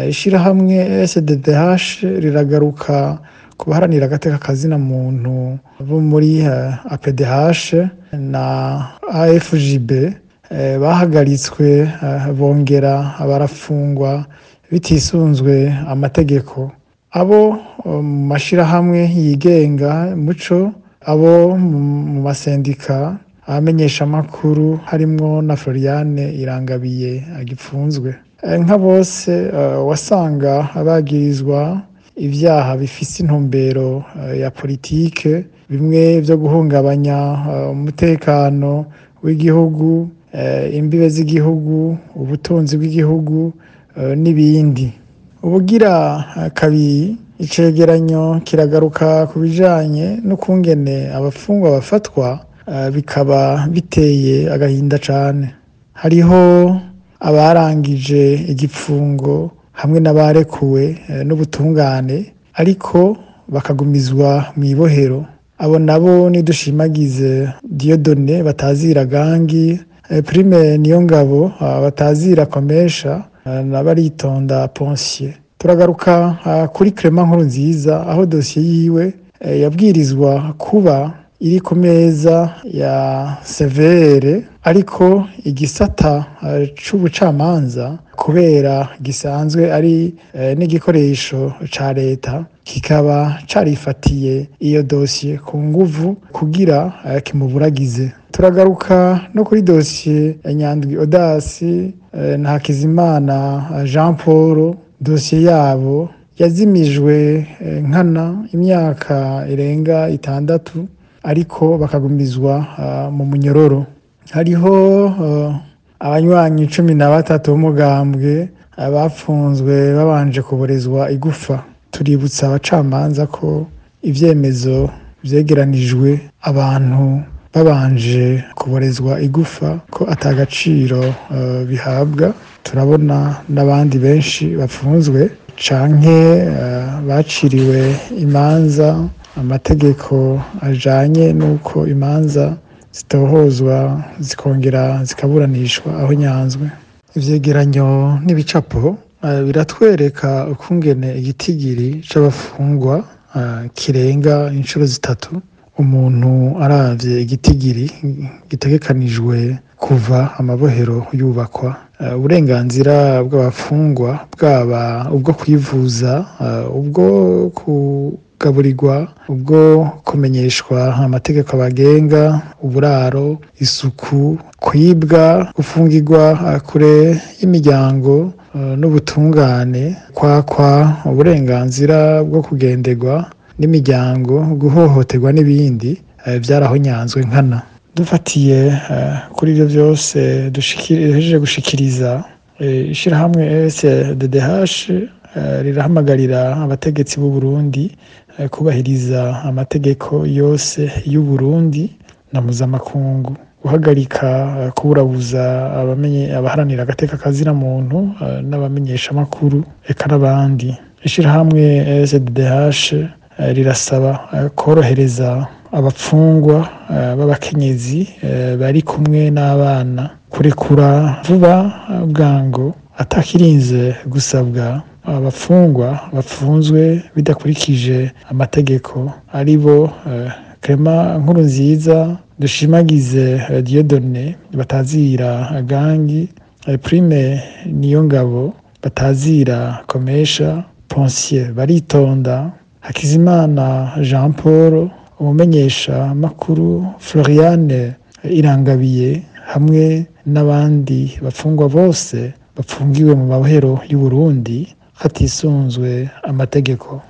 Ishirahamwe SDDH riragaruka ku baharanira agateka kazina muntu bo muri APDH na AFJB bahagaritswe bongera barafungwa bitisunzwe amategeko. Abo mu mashirahamwe yigenga muco, abo mu masendika, abamenyeshamakuru harimwo na Floriane Irangabiye agipfunzwe. Nka bose wasanga bagirizwa ivyaha bifise intumbero ya politike, bimwe vyo guhungabanya umutekano w'igihugu, imbibe z'igihugu, ubutunzi bw'igihugu n'ibindi. Ubugira kabiri, icegeranyo kiragaruka ku bijanye n'ukungene abafungwa bafatwa, bikaba biteye agahinda cane. Hariho abarangije igipfungo hamwe n'abarekuwe n'ubutungane, ariko bakagumizwa mw'ibohero. Abo nabo nidushimagize Dieudonné batazira Gangi, Prime Niyongabo batazira Komesha na Baritonda Ponsier. Turagaruka kuri Clement Nkurunziza, aho dosiye yiwe yabwirizwa kuba iri ku meza ya severe, ariko igisata c'ubucamanza, kubera gisanzwe ari n'igikoresho ca leta, kikaba carifatiye iyo dosiye ku nguvu kugira kimuburagize. Turagaruka no kuri dosiye ya Nyandwi Odasi na Hakizimana Jean Paul. Dosiye yabo yazimijwe nkana imyaka irenga 6, ariko bakagumizwa mu munyororo. Hariho abanywanyi 13 b'umugambwe bapfunzwe babanje kuborezwa igufa. Tuributsa abacamanza ko ivyemezo vyegeranijwe abantu babanje kuborezwa igufa ko atagaciro bihabwa. Turabona n'abandi benshi bapfunzwe canke baciriwe imanza, amategeko ajanye n'uko imanza zitohozwa zikongera zikaburanishwa aho nyanzwe. Ivyegeranyo n'ibicapo biratwereka ukungene igitigiri c'abafungwa kirenga inshuro 3 umuntu aravye igitigiri gitegekanijwe kuva amabohero yubakwa. Uburenganzira bw'abafungwa, bwaba ubwo kwivuza, ubwo kugaburirwa, ubwo kumenyeshwa amategeko abagenga, uburaro, isuku, kwibwa, gufungirwa kure y'imiryango n'ubutungane, kwakwa uburenganzira bwo kugenderwa n'imiryango, guhohoterwa n'ibindi, vyarahonyanzwe nkana. Dufatiye kuri ivyo vyose duhejeje gushikiriza, ishirahamwe SDDH rirahamagarira abategetsi b'u Burundi kubahiriza amategeko yose y'u Burundi na mpuzamakungu, guhagarika kuburabuza abaharanira agateka kazina muntu n'abamenyeshamakuru eka n'abandi. Ishirahamwe SDDH rirasaba korohereza abapfungwa b'abakenyezi bari kumwe n'abana, kurekura vuba bwango atakirinze gusabwa abafungwa bafunzwe bidakurikije amategeko, aribo Clement Nkurunziza, Dushimagize Dieudonné batazira Gangi, Prime Niyongabo batazira Komesha, Ponsier Baritonda, Hakizimana Jean Paul, umumenyesha makuru Floriane Irangabiye, hamwe n'abandi bafungwa bose bapfungiwe mu mabohero y'u Burundi hatisunzwe amategeko.